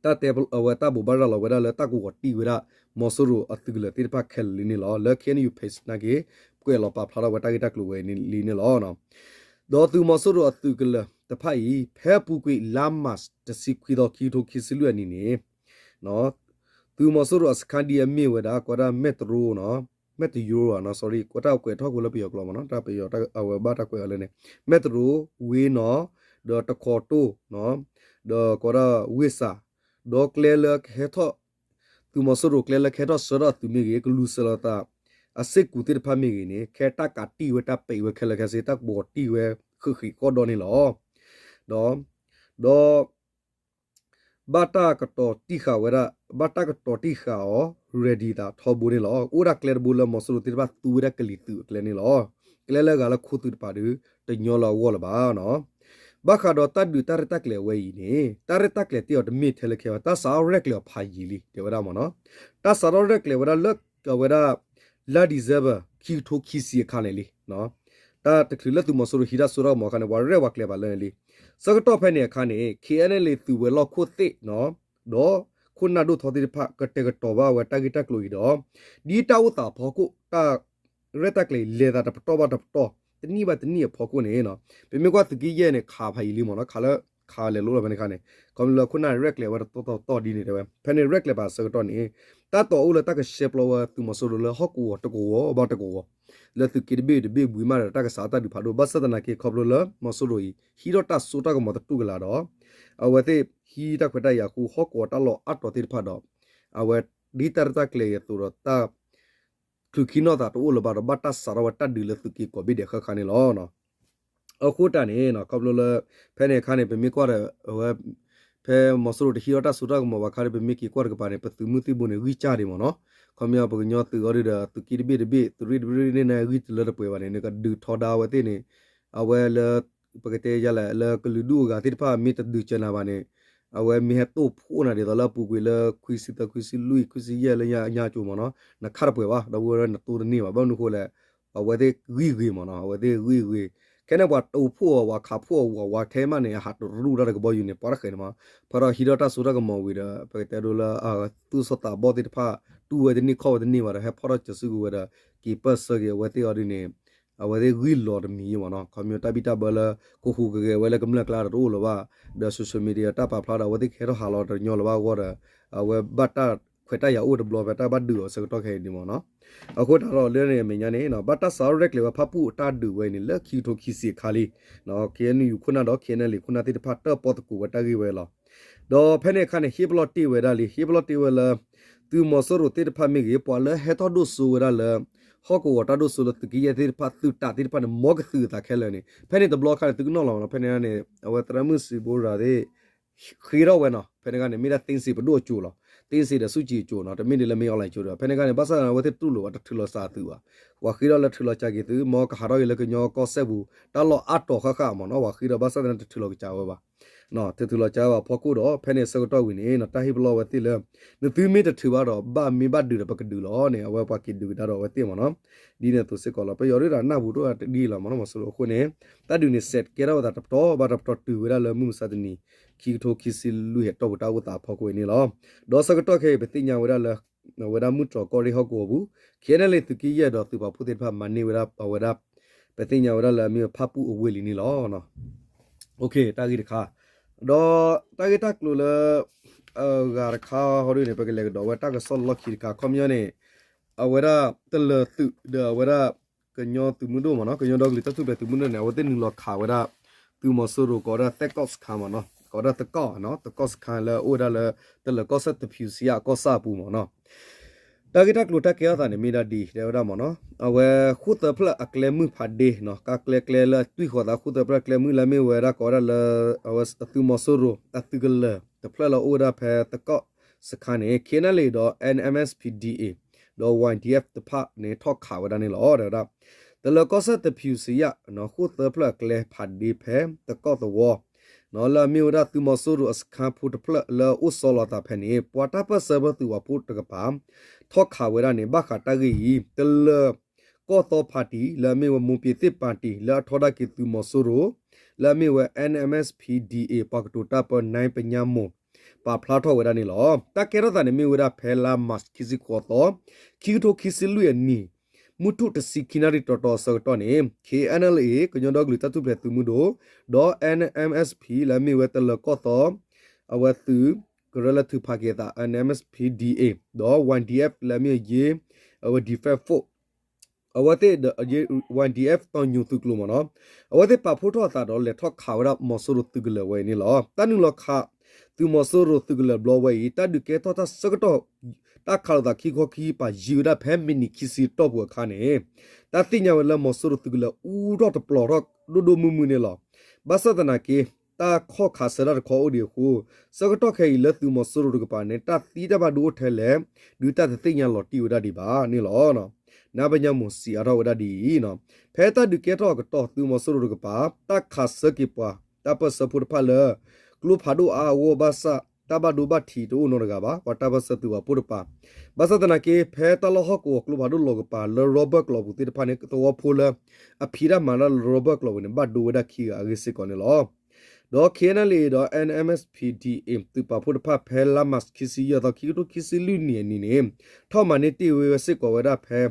တၢ်တဲ အဝဲတၢ်ဘိးဘၣ်ရၤလီၤဝဲဒၣ်လၢတၢ်ကဝီၤတံၢ်ဝဲဒၣ် မီၤစိရိၤအသုးကလၢၤသ့ၣ်တဖၣ်ခဲလၢာ်လံန့ၣ်လီၤ. လၢ ခ့ၣ်အဲၣ်ယူၣ် page နာ်က့ ကွဲးလီၤပာ်ဖျါထီၣ်ဝဲတၢ်ဂ့ၢ်တၢ်ကျိၤဝဲလံန့ၣ်လီၤ. ဒီးသုးမီၤစိရိၤအသုးကလၢၤတဖၣ်အံၤ ဖဲအပူၤကွံာ်လါမး တဆံခွံသီ ခံကထိခံဆံလွံၢ်အနံၤန့ၣ် သုးမီၤစိရိၤအစခန်းဒ်အမ့ၢ်ဝဲဒၣ် ကိးဒၣ်မဲၢ်တရိနီၤ, မဲၢ်တယိနီၤ sorry တၢ်ကွဲးထီၣ်ကွံာ်လၢပယီၤကျိာ်မ့ၢ်နီၤ တၢ်ပယီၤအဝဲဘၣ်တၢ်ကွဲးအီၤလၢန့ၣ် မဲၢ်တရိ ဝ့နီၤ ဒီးတခိးတိၢ် ဒီးကိးဒၣ်ဝ့ၢ်စၢ် ဒီးကျဲလၢကဟဲထီၣ် သုးမီၤစိရိၤကျဲလၢကဟဲထီၣ်ဆှၢထီၣ်အသုးမ့ၢ်ဂ့ၤ ကလူၤစၢၤလိာ်သး အစ့ၢ်ကီးသ့ၣ်တဖၣ်မ့ၢ်ဂ့ၤန့ၣ် ခဲတၢ်ကးတံၢ်ဝဲတၢ်ပဲာ်ဝဲခဲလၢာ်ခဲဆ့ တၢ်ကဝီၤတံၢ်ဝဲဃုာ်ဃုာ်ဃီဒီးန့ၣ်လီၤ. ဒီး ဒီး ဘၣ်တၢ်ကတီၤတံၢ်ဃာ်ဝဲဒၣ် ဘၣ်တၢ်ကတီၤတံၢ်ဃာ်အီၤ ready သးထီဘိန့ၣ်လီၤ. အိၣ်ဒၣ်ကျဲတဘိလၢမီၤစိရိၤသ့ၣ်တဖၣ်သူဝဲဒၣ်ကလံၤသုးအကျဲန့ၣ်လီၤ. ကျဲလၢအဂၤလၢခိသုးတပၤဒီး တညီလၢအဂီၢ်လၢၤဘၣ်နီၤ. ဘၣ်ဃးဒီးတၢ်ဒုးတၢ်ရဲၣ်တၢ်ကျဲၤအဝဲအံၤန့ၣ် တၢ်ရဲၣ်တၢ်ကျဲၤတ့ၢ်အီၤတမ့ၢ်ထဲလၢခဲဘၣ် တၢ်စးထီၣ်ရဲၣ်ကျဲၤအီၤဖးယံာ်လံ တဲဝဲဒၣ်မ့ၢ်နီၤ. တၢ်စးထီၣ်ရဲၣ်ကျဲၤဝဲဒၣ်လၢအဝဲဒၣ် လါ December ခံကထိခံဆံအခါန့ၣ်လံ. တၢ်တချုးလၢသုးမီၤစိရိၤဟံးတၢ်စိတၢ်ကမီၤအခါန့ၣ် ပှၤရဲၣ်ပှၤကျဲၤဘၣ်လၢန့ၣ်လံ. ဆၢကတီၢ်ဖဲန့ၣ်အခါန့ၣ် ခ့ၣ်အဲၣ်ယူၣ် သုးဝဲၤလီၢ်ခိၣ်သ့ၣ် ဒီးခိၣ်နၢ်ဒိၣ်ထီသ့ၣ်တဖၣ် ကတဲာ်ကတီၤဘၣ်ဝဲတၢ်ဂ့ၢ်တၢ်ကျိၤအံၤဒီး ဒ်တၢ်အိၣ်သးအဖီခိၣ် တၢ်ရဲၣ်တၢ်ကျဲၤအံၤ လဲၤသးတပတီၢ်ဘၣ်တပတီၢ် တနံၣ်ဘၣ်တနံၣ်အဖီခိၣ်န့ၣ် ပမ့ၢ်ကွၢ်သုးက့ယဲၢ်န့ၣ် ခးဖးယံာ်လံမ့ၢ်နီၤ ခးလၢ ခးလဲၤလိလီၤဖဲန့ၣ်အခါန့ၣ် ခီဖျိလၢခိၣ်နၢ်ရဲၣ်ကျဲၤဝဲတတီၢ်တတီၢ်တတီၢ်ဒ်န့ၣ်တဲဝဲ ဖဲန့ၣ်ရဲၣ်ကျဲၤပာ်ဆၢကတီၢ်န့ၣ် တၢ်တီၤအိၣ်လၢတၢ်ကဆှဲပျီဝဲသုးမီၤစိရိၤလၢဟီၣ်ကဝီၤတကဝီၤဘၣ်တကဝီၤ လၢသုးက့တဘ့ၣ်တဘ့ၣ်ဘှံးမးဒီးတၢ်ကစးတၢ်ဒုးဖးဒိၣ် ဘၣ်ဆၣ်သနာ်က့ခီဖျိလၢမီၤစိရိၤအံၤ ဟံးထီၣ်တၢ်စိတၢ်ကမီၤတတူၢ်ကလာ်ဒီး အဝဲသ့ၣ်ဟံးတၢ်ခွဲးတၢ်ယာ်အဃိ ဟီၣ်ကဝီၤတၢ်လီၢ်အါတီၤသ့ၣ်တဖၣ်ဒီး အဝဲဒ်တၢ်ရဲၣ်တၢ်ကျဲၤအသိးဒီးတၢ် ချုးခံနီၢ်သးတအိၣ်လၢၤဘၣ်ဒီး ဘၣ်တၢ်စးထီၣ်ဝဲတၢ်ဒုးလၢသုးက့ကိးဘ့ၣ်ဒဲးဃၣ်ဃၣ်န့ၣ်လီၤ. အဃိတၢ်န့ၣ် ခီဖျိလၢ ဖဲန့ၣ်အခါန့ၣ် ပမ့ၢ်ကွၢ်ဒီး အဝဲ ဖဲမီၤစိရိၤတဟံးထီၣ်တၢ်စိတၢ်ကမီၤဘၣ်အခါဒီး ပမ့ၢ်က့ၤကွၢ်တကပၤန့ၣ် ပသုးမုၢ်သံၣ်ဘိန့ၣ် ဂံၢ်စၢ်ဒံးမ့ၢ်နီၤ. ခီပညီပကညီသုးအီၤဒုဒီး သုးက့တဘ့ၣ်တဘ့ၣ် သုးရ့ၣ်တဘ့ၣ်န့ၣ် ဂံၢ်တလၢတပှဲၤဘၣ်န့ၣ် နကဒုးထီဒါအဝဲသ့ၣ်န့ၣ် အဝဲလၢ ပကတဲယၤလဲၣ် လၢကလုာ်ဒူၣ်အဂၤသ့ၣ်တဖၣ် မ့ၢ်တဒုးစၢၤနၤဘၣ်န့ၣ် အဝဲမ့ၢ်ဟဲတိၢ်ဖှိၣ်နၤဒ်သိးလၢအပူၤကွံာ်လၢ ခွံဆံသၢ ခွံဆံလွံၢ် ခွံဆံယဲၢ်လၢညါကၠိမ့ၢ်နီၤ နခါတပှဲၤဘၣ် ဒီပုၢ်ဝဲၢ်နတိၢ်တန့ၢ်ဘၣ် ဘၣ်မနုၤအဃိလဲၣ် အဝဲသ့ၣ်ဂံၢ်ဂ့ၤမ့ၢ်နီၤ အဝဲသ့ၣ်ဂံၢ်ဂ့ၤ ခဲန့ၣ်ပှၤတိၢ်ဖှိၣ်အီၤ ပှၤခးဖှိၣ်အီၤ ဝးဝးထဲမးန့ၣ် အဟးတရူၢ်တၢ်တကဘီယူၤန့ၣ် ပှၤတဃဲးန့ၣ်မး ဖဲဒီးဟံးထီၣ်တၢ်စိတၢ်ကမီၤဝံၤဒီး ပကတဲဒိလၢ သူၣ်စီသးဘီၣ်သ့ၣ်တဖၣ် တူၢ်ဝဲတန့ၢ်ခီၣ်ဝဲတန့ၢ်ဘၣ်ဒီး ဟဲဖီၣ်ထီၣ်စၢၤစုကဝဲၤဒီး က့ၤပၢၢ်ဆၢက့ၤအဝဲသ့ၣ်အီၤဒ်န့ၣ် အဝဲသ့ၣ်ဂံၢ်လီၤတမံၤမ့ၢ်နီၤ ခီပညီတၢ်ဘံၣ်တၢ်ဘၢလၢ ကဟူးကဂဲၤဝဲလၢကမျၢၢ်ကျါဒီးတအိၣ်လၢၤဘၣ် ဒီး social media တၢ်ပာ်ဖျါဒီး အဝဲသ့ၣ်ကဟဲထီၣ်ဟးလီၤတညီလၢၤဘၣ်အဂီၢ်ဒီး အဝဲဘၣ်တၢ်ခွဲး ခွဲးတၢ်ယာ်အိၣ်တဘျီဖဲတၢ်ဘၣ်ဒုးအီၤဆၢကတီၢ်ခဲအံၤန့ၣ်မ့ၢ်နီၤ. အဃိသတးဒီးလၢန့ၣ်အမဲာ်ညါန့ၣ် ဘၣ်တၢ်စးထီၣ်ရဲၣ်ကျဲၤဝဲဖၣ်ပူၣ်အတၢ်ဒုးဝဲအံၤန့ၣ် လၢခံကထိခံဆံအခါလံ KNU ခိၣ်နၢ်ဒီး KNLA ခိၣ်နၢ်သ့ၣ်တဖၣ်တၢၣ်ပီၣ်သကိးဝဲတၢ်ဂ့ၢ်ဝဲလီၤ. ဒီးဖဲန့ၣ်အခါန့ၣ် ဟ့ၣ်ပလီၢ်တ့ၢ်ဝဲဒၣ်လံ ဟ့ၣ်ပလီၢ်တ့ၢ်ဝဲလၢ သုးမီၤစိရိၤသ့ၣ်တဖၣ်မ့ၢ်ဂ့ၤ ပှၤလၢဟဲထီၣ်ဒိၣ်စိဝဲဒၣ်လၢ ဟီၣ်ကဝီၤတၢ်ဒိၣ်စိလၢသုးက့ယဲၢ်သ့ၣ်တဖၣ် သုးတးသ့ၣ်တဖၣ်န့ၣ် မ်ကသုးအသးခဲလၢာ်န့ၣ် ဖဲန့ၣ်တဘျီခါန့ၣ် သုကနီၣ်လီၤမ့ၢ်နီၤ. ဖဲန့ၣ်န့ၣ် အဝဲသရၣ်မုၣ်စံးဘိရၤသ့ၣ် ဃ့ထီၣ်ဝဲနီၤ. ဖဲန့ၣ်အခါန့ၣ် မ့ၢ်ဒၣ် သိန်းစံးပဒိၣ်အစိၤလီၤ. သိန်းစံးဒီး စူၣ်ကံအစိၤနီၤ. တမ့ၢ်ဒ်လၢ မင်းအောင်လှိုင် အစိၤဒီး ဖဲန့ၣ်အခါန့ၣ် ဘၣ်ဆၣ်သနာ်က့ အဝဲသ့ၣ်တူၢ်လိာ်ဝဲတထုးလီၤစှၤသုးဘၣ်. ပှၤဃ့ထီၣ်လၢထုးလီၤစှၤက့ၤသုး မ်ကဟးထီၣ်က့ၤလၢကညီကီၢ်စဲၣ်ပူၤ တၢ်လီၢ်အါတီၤဃၣ်ဃၣ်မ့ၢ်နီၤ. ပှၤဃ့ဒီးဘၣ်ဆၣ်သနာ်က့ တထုးလီၤကစၢ်ဝဲဘၣ် တထုးလီၤကစၢ်ဝဲဘၣ်အဖီခိၣ်ဒီး ဖဲန့ၣ်အဆၢကတီၢ်ဝံၤန့ၣ် တၢ်ဟ့ၣ်ပလီၢ်ဝဲသ့ၣ်လၢ နသုမ့ၢ်တထုးဘၣ်ဒီး ဘၣ်မ့ၢ်ဘၣ်ဒုးဒီးပကဒုးလီၤန့ၣ် အဝဲပှၤက့ၤဒုးကဒါဒီးအဝဲသ့ၣ်မ့ၢ်နီၤ. ဒ်န့ၣ်အသိးစ့ၢ်ကီးလီၤ. ပယီၤဒုးတၢ်နၢ်ပူၤတအိၣ်တဒ်လီၤမ့ၢ်နီၤ. မီၤစိရိၤအဃိန့ၣ် တၢ်ဒုးန့ၣ် စဲးကဲထီၣ်ဝဲသးတပတီၢ်ဘၣ်တပတီၢ်တုၤဝဲဒၣ်လၢမုၢ်မဆါတနံၤ ခံကထိခံဆံလွံၢ်ဟဲတီၢ်ပူၤတၢ်အိၣ်သးအဖီခိၣ်အံၤန့ၣ်လီၤ. ဒီးဆၢကတီၢ်ခဲအံၤ ပသ့ၣ်ညါဝဲဒၣ်လၢ အဝဲဒၣ်မုၢ်တြီၤကီၢ်ရ့ၣ်ဟီၣ်ကဝီၤပူၤ KNLA သုးက့ယဲၢ်ဒီးသုးပာ်ဖှိၣ်သ့ၣ်တဖၣ်မၤန့ၢ်ဝဲဒၣ်အဝဲဒၣ် ပသ့ၣ်ညါဝဲဒၣ်လၢအမ့ၢ်ဝဲဖၣ်ပူၣ်အဝ့ၢ်လံန့ၣ်လီၤ. တၢ်ဂ့ၢ်တခါ ဒီးတၢ်ဂ့ၢ်တၢ်ကျိၤလၢ အဂၤတခါဟီဒ်န့ၣ် ပကလဲၤကဒီးဝဲတၢ်ကစီၣ်လီၢ်ခံတခါ ခီပညီန့ၣ် အဝဲဒၣ်တလၢၤသုးဒီးအဝဲဒၣ် ကညီသုးမုၢ်ဒိၣ်မ့ၢ်နီၤ ကညီဒီကလုာ်တၢ်ထူၣ်ဖျဲးသုးမုၢ်ဒိၣ်န့ၣ် အဝဲသ့ၣ်နုာ်လီၤခးဝဲဒၣ် သုးမီၤစိရိၤကိးဝဲဒၣ်သဲးကီၢ်စခန်းမ့ၢ်နီၤ ကိးဝဲဒၣ်သဲးကီၢ်နီၤ သဲးကီၢ်စခန်းလၢအအိၣ်ဝဲဒၣ်လၢ တလၢၤကီၢ်စဲၣ်တဖုစံယၣ်ကီၢ်ဆၣ်အပူၤမ့ၢ်နီၤ တၢ်ဂ့ၢ်တၢ်ကျိၤတၢ်ကဲထီၣ်သးန့ၣ်မ့ၢ်ဒၣ်ဒ်တဲဝဲဒၣ်မ့ၢ်နီၤ အဝဲဃိၣ်သၢဖျၢၣ်အကျဲမုၢ်ဖးဒ့နီၤ ကါကျဲကျဲလၢအသွံၣ်ဃီၤသးဃိၣ်သၢဖျၢၣ်အကျဲမုၢ်လၢအမ့ၢ်ဝဲဒၣ်ကိးဝဲဒၣ်လၢ အဝဲသုးမီၤစိရိၤအသုးကလၢၤတဖျၢၣ်လၢအအိၣ်ဝဲဒၣ်ဖဲသဲးကီၢ်စခန်းန့ၣ် KNLA ဒီး NMSP-DA ဒီး YDF တဖၣ်န့ၣ်ထီၣ်ခးဝဲဒၣ်န့ၣ်လီၤ တဲဝဲဒၣ် တလၢၤကီၢ်စဲၣ်တဖုစံယၣ် ဃိၣ်သၢဖျၢၣ်အကျဲဖးဒ့ဖဲသဲးကီၢ်သဝီ လၢအမ့ၢ်ဝဲဒၣ်သုးမီၤစိရိၤအစခန်းဖိတဖျၢၣ်လၢအအိၣ်ဆီလီၤအသးဖဲန့ၣ် ပှၤတၢ်ပၢၢ်ဆၢဖိသုးပာ်ဖှိၣ်တကပၤ ထီၣ်ခးဝဲဒၣ်န့ၣ် ဘၣ်ဃးတၢ်ဂ့ၢ်အံၤ တလၢၤကီၢ်သီ party လၢအမ့ၢ်ဝဲ မွန်ပြည်သစ်ပါတီ လၢအထီဒါက့ၤသုးမီၤစိရိၤ လၢအမ့ၢ်ဝဲ NMSP-DA ပှၤကတိၤတၢ်ပၢ နၢၣ်ပညါမိၢ် ပာ်ဖျါထီၣ်ဝဲဒၣ်န့ၣ်လီၤ. တၢ်ကဲထီၣ်သးန့ၣ်မ့ၢ်ဝဲဒၣ်ဖဲလါမးခံဆံဃိးသီ ခံကထိခံဆံလွံၢ်အနံၤ မုၢ်ထူၣ်တဆံခံနၣ်ရံၣ်တီတီအဆၢကတီၢ်န့ၣ် KNLA ကညီဒီကလုာ်တၢ်ထူၣ်ဖျဲးသုးမုၢ်ဒိၣ် ဒီး NMSP လၢအမ့ၢ်ဝဲတလၢၤကီၢ်သီ အဝဲသုး ကရၢလၢထုးဖးက့ၤအသး NMSP-DA ဒီး YDF လၢအမ့ၢ်အယ့ အဝဲ Defense Force အဝဲသ့ၣ်ဒီး YDF တီညိၣ်သုးကျိၤမ့ၢ်နီၤ အဝဲသ့ၣ်ပာ်ဖှိၣ်ထီၣ်အသးဒီးလဲၤထီၣ်ခးဝဲဒၣ်မီၤစိရိၤသုးကလၢၤဝဲအံၤန့ၣ်လီၤ. တၢ်နုာ်လီၤခး သုးမီၤစိရိၤသုးကလၢၤဘျီဝဲအံၤ တၢ်ဒုးကဲထီၣ်တၢ်ဆၢကတီၢ် တၢ်ခးလိာ်သးခံခီခံကပၤယံာ်ဝဲဒၣ်ဖဲမံးနံးခံဆံတီၢ်ပူၤအခါန့ၣ် တၢ်သ့ၣ်ညါဝဲလၢမီၤစိရိၤသုးကလၢၤအူထီၣ်တပျီၤထီၣ်ဒိၣ်ဒိၣ်မုၢ်မုၢ်န့ၣ်လီၤ. ဘၣ်ဆၣ်သနာ်က့ တၢ်ခီၣ်ခးဆၢတၢ်တခီအိၣ်ဒံးအဃိ ဆၢကတီၢ်ခဲအံၤလၢသုးမီၤစိရိၤတကပၤန့ၣ် တၢ်သံတၢ်ဘၣ်ဒိအိၣ်ထဲလဲၣ် ဒုးတၢ်တသ့ၣ်ညါလီၤတံၢ်ဝဲဒၣ်ဒံးဘၣ်န့ၣ်လီၤ. နၢ်ပညါမိၢ်စံးအါထီၣ်ဝဲဒၣ်ဒ်အံၤ, ဖဲတၢ်ဒုးကဲထီၣ်အကတီၢ် သုးမီၤစိရိၤတကပၤ တၢ်ခးဆၢက့ၤပှၤ တၢ်ပၢၢ်ဆၢဖိတဖၣ်လၢ ကျိဖးဒိၣ်အါအဂီၢ်ဘၣ်ဆၣ် တၢ်ဘၣ်ဒိဘၣ်ထံးတအိၣ်နီတဂၤဘၣ် ပှၤတၢ်ပၢၢ်ဆၢသုးပာ်ဖှိၣ်တကပၤ. ဘၣ်ဆၣ်သနာ်က့ ဖဲတၢ်လီၢ်ဟီၣ်ကဝီၤကျိဖးဒိၣ်လီၤကပၤလၢ rubber ကျိာ်ပူၤသ့ၣ်တဖၣ်န့ၣ် သဝီဖိလၢ အဖံးတၢ်မၤတၢ်လၢ rubber ကျိာ်ပူၤန့ၣ် ဘၣ်ဒိဝဲဒၣ်ခံဂၤအဂ့ၢ်စ့ၢ်ကီးန့ၣ်လီၤ. ဒီး KNLA ဒီး NMSP-DA သုးပာ်ဖှိၣ်တဖၣ် ဖဲလါမးခံဆံယဲၢ်သီ ခံကထိခံဆံလွံၢ်နံၣ်အနံၤန့ၣ် ထီၣ်မၤန့ၢ်တ့ၢ်ဝဲစ့ၢ်ကီးဝဲဒၣ်ဖဲ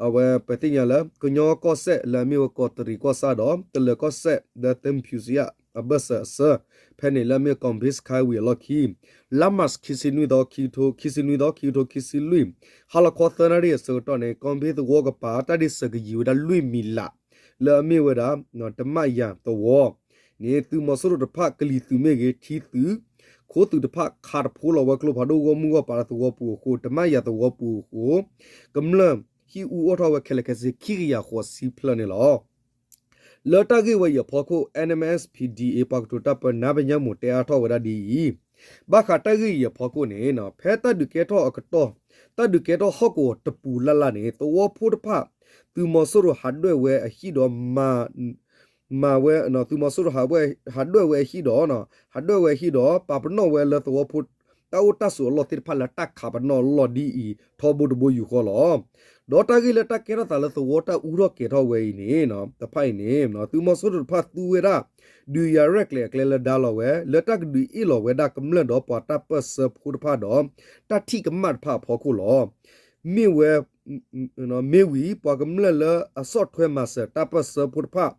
အဝဲပသ့ၣ်ညါလၢ ကညီကီၢ်စဲၣ်လၢအမ့ၢ်ဝဲကီးတရံးကီၢ်ဆၣ်ဒီး တလၢၤကီၢ်စဲၣ်လၢ သဲမုၢ်ဖၠူစံယၣ် အဘၢၣ်စၢၤအဆၢ ဖဲန့ၣ်လၢအမ့ၢ် ကီၢ်ဘ့စခါဝံၤအလီၢ်ခံ လါမးခံဆံနွံသီ ခံကထိခံဆံနွံသီ ခံကထိခံဆံလွံၢ် ဟါလီၤခီသၢနၣ်ရံၣ်အဆၢကတီၢ်န့ၣ် ကီၢ်ဘ့သဝီကပၤ တၢ်ဒ့ၣ်စၢၤကယံၤဝဲဒၣ်လွံၢ်မံၤလး လၢအမ့ၢ်ဝဲဒၣ် တမၣ်ယၤသဝီန့ၣ် သုးမီၤစိရိၤတဖၣ်ကလံၤသုးမ့ၢ်ဂ့ၤ ထံသုး ခိသုးတဖၣ် ခးတဖိလီၤဝဲကျိဖးဒိၣ်ဂီၢ်မုၢ်ဂီၢ်ပၤလၢသဝီပူၤအဃိ တမၣ်ယၤသဝီပူၤအဃိ ကမျၢၢ်ဟံၣ်အူအိၣ်ထီၣ်ဝဲခဲလၢာ်ခဲဆ့ ခံကယၤဃိးဆံဖျၢၣ်န့ၣ်လီၤ. လၢတၢ်ဂ့ၢ်ဝဲအံၤအဖီခိၣ် NMSP-DA ပှၤကတိၤတၢ်ပၢ နၢ်ပညါမိၢ်တဲအါထီၣ်ဝဲဒၣ်ဒ်အံၤ, ဘၣ်ဃးတၢ်ဂ့ၢ်အံၤအဖီခိၣ်န့ၣ် ဖဲတၢ်ဒုးကဲထီၣ်အကတီၢ် တၢ်ဒုးကဲထီၣ်ဟီၣ်ကဝီၤတပူၤလၢ်လၢ်န့ၣ် သဝီဖိတဖၣ် သုးမီၤစိရိၤဟးဒွဲၣ်ဝဲအဟံၣ်ဒီး မၤဝဲ သုးမီၤစိရိၤ ဟးဒွဲၣ်ဝဲအဟံၣ်ဒီး ဟးဒွဲၣ်ဝဲအဟံၣ်ဒီး ပာ်ပနီၣ်ဝဲလၢသဝီဖိ တၢ်အိၣ်တၢ်ဆိးအလီၢ်သ့ၣ်တဖၣ်လၢတၢ်ခးပနီၣ်အလီၢ်ဒ်အံၤ ထီဘိတဘိယူၢ်ဃီလီၤ. ဒီးတၢ်ဂ့ၢ်လၢတၢ်ကဲထီၣ်သးလၢသဝီတၢ်အူထီၣ်ကဲၤထီၣ်ဝဲအံၤန့ၣ် တဖၣ်အံၤန့ၣ် သုးမီၤစိရိၤတဖၣ်သူဝဲဒၣ် ဒုးယၤရဲၣ်ကျဲၤအကျဲလၢဒါလီၤဝဲ လၢတၢ်ကဒုးအ့ၣ်လီၤဝဲဒၣ်ကမျၢၢ်ဒီးပှၤတၢ်ပၢၢ်ဆၢဖိတဖၣ်ဒီး တၢ်ထံၣ်ကမၣ်တဖၣ်အဖီခိၣ်လီၤ. မ့ၢ်ဝဲ မ့ၢ်ဝံၤ ပှၤကမျၢၢ်လၢအဆီၣ်ထွဲမၤစၢၤတၢ်ပၢၢ်ဆၢဖိတဖၣ်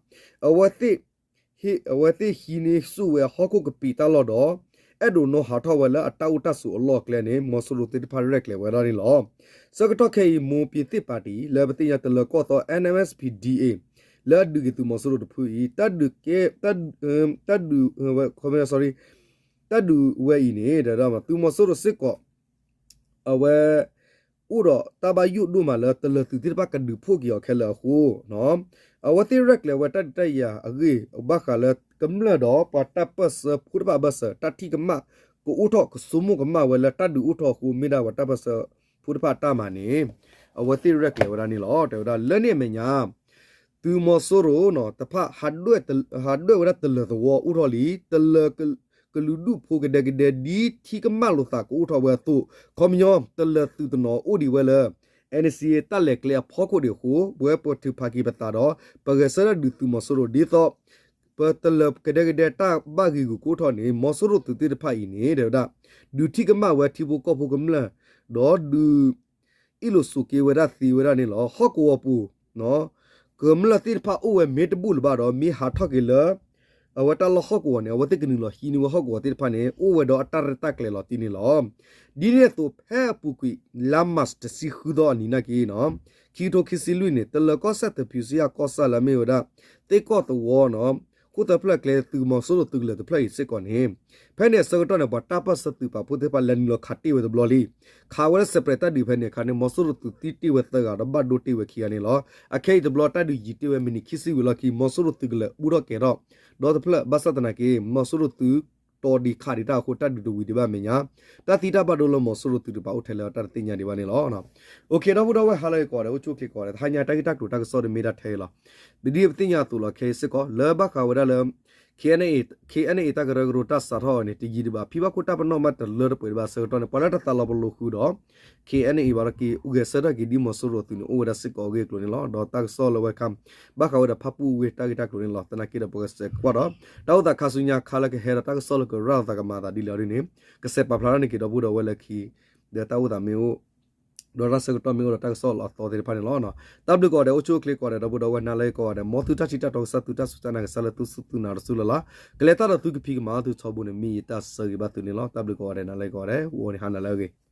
အဝဲသ့ၣ် အဝဲသ့ၣ်ဟံးန့ၢ်ဆူၣ်ဝဲဟီၣ်ခိၣ်ကပံာ်တၢ်လီၢ်ဒီး အဲၣ်ဒိးနီၣ်ဟးထီၣ်ဝဲလၢအတၢ်အိၣ်တၢ်ဆိးအလီၢ်အကျဲန့ၣ် မီၤစိရိၤသ့ၣ်တဖၣ်ရဲၣ်ကျဲၤဝဲဒၣ်န့ၣ်လီၤ. ဆၢကတီၢ်ခဲအံၤ မွန်ပြည်သစ်ပါတီ လၢပသ့ၣ်ညါတလၢၤကီၢ်သီ N M S P D A လၢအဒုးက့ၤသုးမီၤစိရိၤတဖုအံၤ တၢ်ဒုးကဲ တၢ်ဒုး တၢ်ဒုးဝဲ sorry တၢ်ဒုးဝဲအံၤန့ၣ် ဒီးသုးမီၤစိရိၤစ့ၢ်ကီး အဝဲ အိၣ်ဒီးတၢ်ဘၣ်ယိၣ်ဒိၣ်မးလၢတလၢၤသုးသ့ၣ်တဖၣ်ကဒုးဖှိၣ်က့ၤအီၤခဲလၢာ်အဃိ အဝဲသ့ၣ်ရဲၣ်ကျဲၤဝဲတၢ်ဒုးတၢ်ယၤအဂ့ၢ် ဘၣ်ဃးလၢကမျၢၢ်ဒီးပှၤတၢ်ပၢၢ်ဆၢဖိတဖၣ်အဘၢၣ်စၢၤ တၢ်ထံၣ်ကမၣ်ကအိၣ်ထီၣ် ကဆိကမိၣ်ကမၣ်ဝဲလၢတၢ်ဒုးအိၣ်ထီၣ်အဃိ မ့ၢ်ဒၣ်ပှၤတၢ်ပၢၢ်ဆၢဖိတဖၣ်အတၢ်မၤန့ၣ် အဝဲသ့ၣ်ရဲၣ်ကျဲၤဝဲဒၣ်န့ၣ်လီၤ. တဲဝဲဒၣ်လၢန့ၣ်အမဲာ်ညါ သုးမီၤစိရိၤတဖၣ် ဟးဒွဲၣ်ဝဲဒၣ်တလၢၤသဝီအိၣ်ထီၣ်လံ တလၢၤကလုာ်ဒူၣ်ဖိကဒဲကဒဲ ဒ်ထံကမၣ်လိာ်သးကအိၣ်ထီၣ်ဝဲအသိး ခီပညီတလၢၤသုးတနီၤအိၣ်ဒံးဝဲလၢ N C A တၢ်လဲၤကျဲအဖီခိၣ်ဒံးအဃိ ပဝဲပထုးဖးက့ၤပသးဒီး ပဂဲၤဆၢထၢၣ်ဒုးသုးမီၤစိရိၤ ဒ်သိး ပတလၢၤကဒဲကဒဲတၢ်ဘၣ်ဂ့ၤဂုာ်ကအိၣ်ထီၣ်န့ၣ် မီၤစိရိၤသုးသ့ၣ်တဖၣ်အံၤန့ၣ် တဲဝဲဒၣ် ဒုးထံၣ်ကမၣ်ဝဲထံဖိကီၢ်ဖိကမျၢၢ် ဒီးဒုး အ့ၣ်လိာ်ဆိးက့ဝဲဒၣ်သ့ဝဲဒၣ်န့ၣ်လီၤ. ဟီၣ်ကဝီၤပူၤ ကမျၢၢ်သ့ၣ်တဖၣ်အိၣ်ဝဲမ့ၢ်တဘူၣ်လၢၤဘၣ်ဒီး မ့ၢ်ဟးထီၣ်က့ၤလၢ အဝဲတၢ်လီၢ်ဟီၣ်ကဝီၤန့ၣ် အဝဲသ့ၣ်ကနုာ်လီၤဟံးန့ၢ်ဝဲဟီၣ်ကဝီၤသ့ၣ်တဖၣ်န့ၣ် အိၣ်ဝဲဒီးအတၢ်ရဲၣ်တၢ်ကျဲၤလီၤတံၢ်န့ၣ်လီၤ. ဒ်န့ၣ်အသိးဖဲအပူၤကွံာ် လါမၢ်ၡး တဆံဃုသီအနံၤနာ်က့ ခံကထိခံဆံလွံၢ်န့ၣ် တလၢၤကီၢ်စဲၣ် သဖံးစံယၣ်ကီၢ်ဆၣ်လၢအမ့ၢ်ဝဲဒၣ် သ့ၣ်ကီၢ်သဝီန့ၣ် ဃိၣ်သၢဖျၢၣ်ကျဲသုးမီၤစိရိၤသုးကလၢၤတဖျၢၣ်အံၤစ့ၢ်ကီးန့ၣ် ဖဲန့ၣ်အဆၢကတီၢ်န့ၣ် ပှၤတၢ်ပၢၢ်ဆၢသုးပာ်ဖှိၣ်သ့ၣ်တဖၣ်လဲၤနုာ်လီၤခးတ့ၢ်ဝဲတဘျီလံ. ခးဝဲလၢ separate တၢ်ဒုးဖဲန့ၣ်အခါန့ၣ် မီၤစိရိၤသုးသံတ့ၢ်ဝဲသၢဂၤဒီးဘၣ်ဒိတ့ၢ်ဝဲခံဂၤန့ၣ်လီၤ. အခဲအံၤတဘျီတၢ်ဒုးယံာ်တ့ၢ်ဝဲမံးနံးခံဆံဝံၤလီၢ်ခံ မီၤစိရိၤသုးကလၢၤဘူၣ်ထီၣ်ကဲၤထီၣ် ဒီတဖျၢၣ် ဘၣ်ဆၣ်သနာ်က့ မီၤစိရိၤသုးတီၤဒံးခးဒံးတၢ်အဃိ တၢ်ဒုးတဝံၤဒံးဘၣ်အမဲာ်ညါ တၢ်သံတၢ်ဘၣ်ဒိလၢမီၤစိရိၤသုးတပၤအိၣ်ထဲလဲၣ်အတၢ်တသ့ၣ်ညါဒံးဘၣ်န့ၣ်လီၤ. အိၣ်ခ့ ဒီပုၢ်ဒီဝဲၢ်ဟါလၢအဂ့ၤကိးဂၤဒဲး အိၣ်ဆူၣ်အိၣ်ချ့ကိးဂၤဒဲး တဟါညါတၢ်ဂ့ၢ်တၢ်ကျိၤတၢ်ကစီၣ်ဒ်မ့ၢ်ဒၣ်ထဲအံၤလီၤ. ဒ်ပသ့ၣ်ညါအသိးလီၤ ခဲအံၤစ့ၢ်ကီး လၢဘၣ်ဃးဝဲဒၣ်လၢ K N A K N A တၢ်ကရၢကရိတၢ်စးထီၣ်အီၤန့ၣ် တယံာ်ဒံးဘၣ် ဖံဘၣ်ခိၣ်တၢ်ပနီၣ်မးတလၢတပှဲၤဒံးဘၣ်အဆၢကတီၢ်န့ၣ် ပှၤလၢတသးလီၤပလိာ်ဃုာ်ဒီး K N A ဘၣ်ဒီးက့ၤ အိၣ်ဂဲၤဆၢထၢၣ်က့ၤဒ်မီၤစိရိၤသုးန့ၣ် အိၣ်ဝဲဒၣ်စ့ၢ်ကီးအဂ့ၢ်အကျိၤန့ၣ်လီၤ. ဒီးတၢ်ကစီၣ်လၢဝဲခါ ဘၣ်ဃးဝဲဒီးဖၣ်ပူၣ်ဝ့ၢ်တၢ်ဂ့ၢ်တၢ်ကျိၤန့ၣ်လီၤ. သနာ်က့ဒီးပကစဲးကွၢ်ဒီး တၢ်အိၣ်သးခါဆူညါခါလၢကဟဲဒီးတၢ်ကစီၣ်လၢကရၢ်လီၤသးကမၤသးဒ်လဲၣ်အီၤဒ်န့ၣ် ကစဲးပာ်ဖျါထီၣ်န့ၢ်က့ၤဒီပုၢ်ဒီဝဲၢ်လၢခံ ဒီးတၢ်အိၣ်သးမ့ၢ်အိၣ် ဒီးတၢ်ဆၢကတီၢ်မ့ၢ်အိၣ်ဒီးတၢ်ကစီၣ်လီၤအသီသ့ၣ်တဖၣ်န့ၣ်လီၤ. တၢ်ဘျုးကိးဂၤဒဲး အိၣ်ဆူၣ်အိၣ်ချ့ကိးဂၤဒဲး ဒီပုၢ်ဒီဝဲၢ် နၤလၢအဂ့ၤကိးဂၤဒဲး မ်သုတၢ်ထံၣ်တၢ်တီကစၢ် သုတၢ်စူၢ်တၢ်နာ်ကစၢ်လၢသုစူၢ်သုနာ်တစူၢ်လၢ်လၢ် ကလဲၤတၢ်ဒီးသုကဖံးကမၤသုထီဘိန့ၣ် မ့ၢ်ယတၢ်ဆၢဂ့ၤဘၣ်သုန့ၣ်လီၤ. တၢ်ဘျုးကိးဂၤဒဲး နၤလၢအဂ့ၤကိးဂၤဒဲး အိၣ်န့ၣ်ဟါနၤလၢအဂ့ၤ